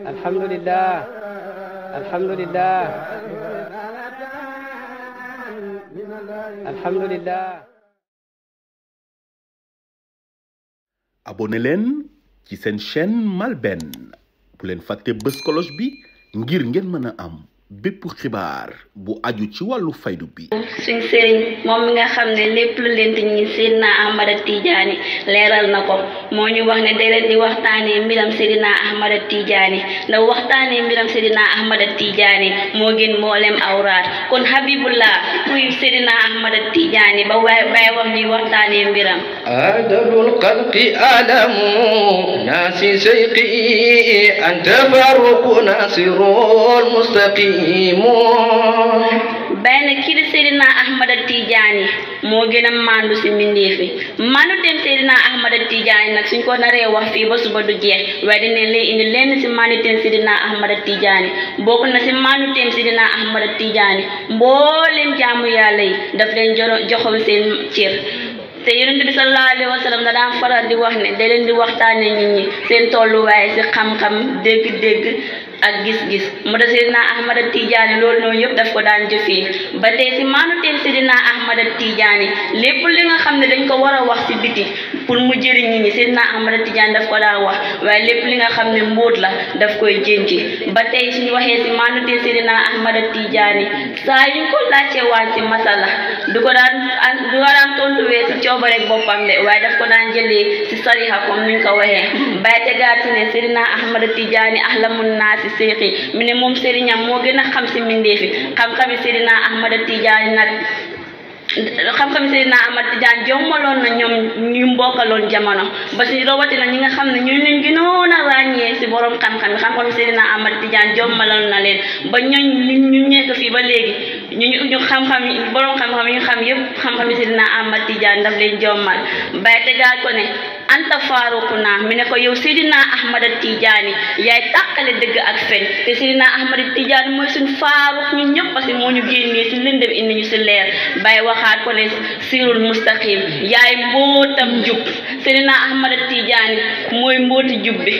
alhamdulillah alhamdulillah alhamdulillah. abonné leen ci seen chaîne MALBN bu leen fàtte bës cloche bi ngir ngeen mën a am bépp xibaar bu aju ci wàllu faydu bi. suñ sëriñ moom mi nga xam ne lépp lu leen di ñi Seydina Ahmada Tijaani leeral na ko moo ñu wax ne da leen di waxtaanee mbiram Seydina Ahmada Tijaani ndax waxtaanee mbiram Seydina Ahmada Tijaani moo gën mboolem awraat kon Habibullah kuy Seydina Ahmada Tijaani ba waaye wax ñuy waxtaanee mbiram. adalul xalqi alamu naasi seyqi anta faruqu nasirul mustaqim. bayna kii di Seydina Ahmada Tijaani moo gën a maandu si mbindeef yi maandu teem Seydina Ahmada Tijaani nag suñ ko naree wax fii ba suba du jeex waaye dinañ lay indi lenn si maandu teem Seydina Ahmada Tijaani bokk na si maandu teem Seydina Ahmada Tijaani mboolem jaamu yàlla yi daf leen joxoon seen cër. te yonent bi sallallahu alayhi wa sallam da daan faral di wax ne da leen di waxtaane nit ñi seen tolluwaay si xam-xam dégg-dégg ak gis-gis mu da Seydina Ahmada Tijaani loolu noonu yëpp daf ko daan jëfee ba tey si maanu teen Seydina Ahmada Tijaani lépp li nga xam ne dañ ko war a wax si biti pour mu jëriñ nit ñi Seydina Ahmada Tijaani daf ko daan wax waaye lépp li nga xam ne mbóot la daf koy jénci ba tey suñu waxee si maanu teen Seydina Ahmada Tijaani saa yuñ ko laajte waan si masala du ko daan tontuwee si coobarek boppam de waaye daf ko daan jëlee si sariha comme nuñ ko waxee bay tegaat si ne Seydina Ahmada Tijaani ahlamun naasi seexi mi ne moom sëriñam moo gën a xam si mbindeefi xam-xami Seydina Ahmada Tijaani nag xam-xami Seydina Ahmada Tijaani jommaloon na ñoom ñu mbokkaloon jamono ba si rawatina ñi nga xam ne ñu leen gënoon a ràññee si borom xam-xam Seydina Ahmada Tijaani jommaloon na leen ba ñu nekk fii ba léegi ñu xam-xam borom xam-xam yi ñu xam yëpp xam-xami Seydina Ahmada Tijaani daf leen jommal bay tegaat ko ne anta faaruquna mi ne ko yow Seydina Ahmada Tijaani yaay tàqale dëgg ak fen te Seydina Ahmada Tijaani mooy suñ faaruq ñun ñëpp parce que moo ñu génnee si lëndëm indi ñu si leer bay waxaat ko ne sirul mustaqim yaay mbootam jub Seydina Ahmada Tijaani mooy mbooti jub bi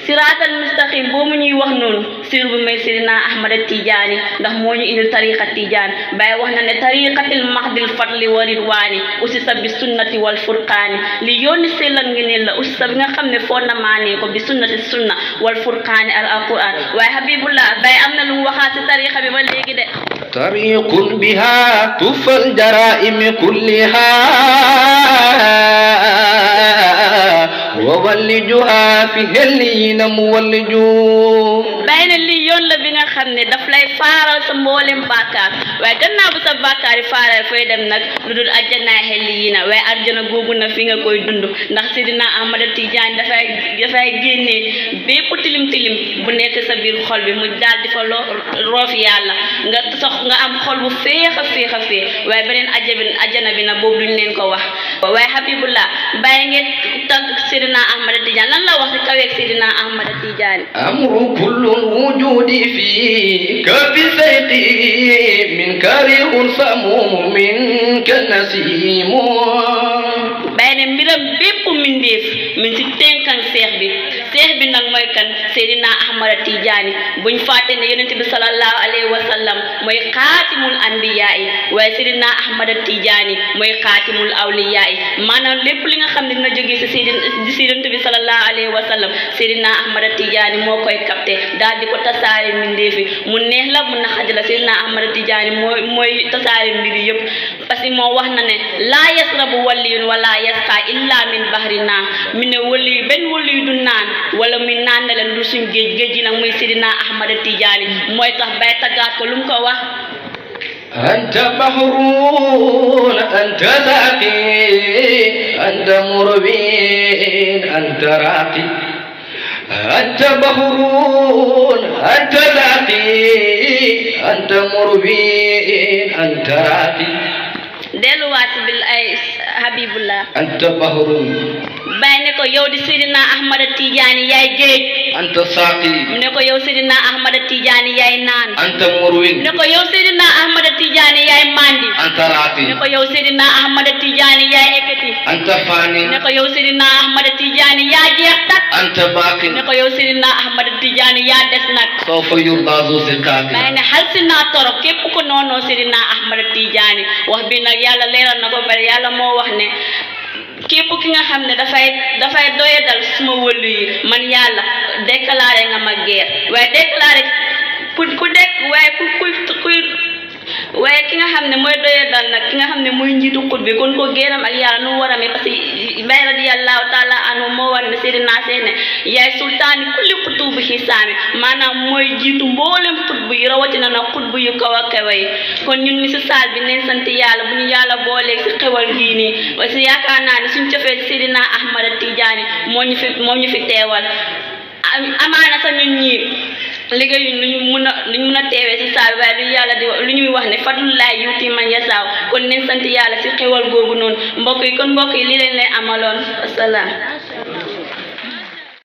siraatal mustaqim boobu ñuy wax noonu sir bu may Seydina Ahmada Tijaani ndax moo ñu indil tariqa Tijaan bay wax na ne tariqatil mahdil fadli wa ridwaani usisa bi sunnati wal furqaani li yooni sellal ngeen la usisa bi nga xam ne foo na maanee ko bi sunnati sunna wal furqaani al alquran waaye Habibullah bay am na lu mu waxaat si tariqa bi ba léegi de tariqun biha tufal jaraa'im kulliha wa wallijuha fi hellina muwalliju bay na lii yoon la bi nga xam ne daf lay faaral sa mboolem bàkkaar waaye gannaaw bu sa bàkkaar yi faaral fooy dem nag lu dul àjjanaay xel yi na waaye àjjana googu na fi nga koy dund ndax Seydina Ahmada Tijaani dafay génnee bépp tilim bu nekk sa biir xol bi mu daal di fa roof yàlla nga am xol bu féex a féex waaye beneen àjjana bi na boobu duñ leen ko wax waaye Habibullah bàyyi ngeen tànk Seydina Ahmada Tijaani lan la wax si kaweeg Seydina Ahmada Tijaani amru kullul wujudi fi kafi sayqi min karihun samum min kanasimu bàyyi ne mbiram bépp mbindeef min si tenkan seex bi nag mooy kan Seydina Ahmada Tijaani buñ fàtte ne yonent bi sallallahu alayhi wa sallam mooy xaatimul anbiyaa yi waaye Seydina Ahmada Tijaani mooy xaatimul awliyaa yi maanaam lépp li nga xam ne dina jógee si yonent bi sallallahu alayhi wa sallam Seydina Ahmada Tijaani moo koy capté daal di ko tasaare mbindeefi mu neex la mu naxaj la Seydina Ahmada Tijaani mooy tasaare mbiri yëpp parce que moo wax na ne laa yasrabu waliyun wala yasqa illa min bahrina mi ne waliyu benn waliyu du naan wala muy naan na leen du suñ géej gi nag muy Seydina Ahmada Tijaani mooy tax bay taggaat ko lu mu ko wax anta bahrun anta saqi anta murwin anta raqi anta bahrun anta saqi anta murwin anta raqi delluwaat bil ay Habibullah anta bahrun bay ne ko yow di Seydina Ahmad Tidiane yaay géej anta saqi ne ko yow Seydina Ahmad Tidiane yaay naan anta murwin ne ko yow Seydina Ahmad Tidiane yaay mandi anta raqi ne ko yow Seydina Ahmad Tidiane yaay ekati anta fani ne ko yow Seydina Ahmad Tidiane yaa jeex tak anta baqi ne ko yow Seydina Ahmad Tidiane yaa des nag sawfa yurda zu siqati bay ne xal si naa torop képp ko noonoo Seydina Ahmad Tidiane wax bi nag yàlla leeral na ko bari yàlla moo wax ne képp ki nga xam ne dafay doyadal suma wëllu yi man yàlla déclaré nga ma guerre waaye déclaré waaye ki nga xam ne mooy doyadal nag ki nga xam ne mooy njiitu xut bi kon ko géeram ak yàlla nu mu war a mee parce que Baay radiyallahu taala anhu moo war ne Seydina Seene yaay sultaani kulli xutubu xisaami maanaam mooy jiitu mboolem xutbu yi rawatina nag xutbu yu kaw a kawe yi kon ñun mi si saal bi nañ sant yàlla bu ñu yàlla booleeg si xewal gii nii parce que yaakaar naa ne suñ cofee Seydina Ahmad Tidiane moo ñu fi teewal amaana sax ñun ñii liggéey luñ mun a teewee si saa bi waaye lu yàlla di lu ñuy wax ne fadlullahi yuuti man yasaaw kon nañ sant yàlla si xewal googu noonu mbokk yi li leen lay amaloon asalaam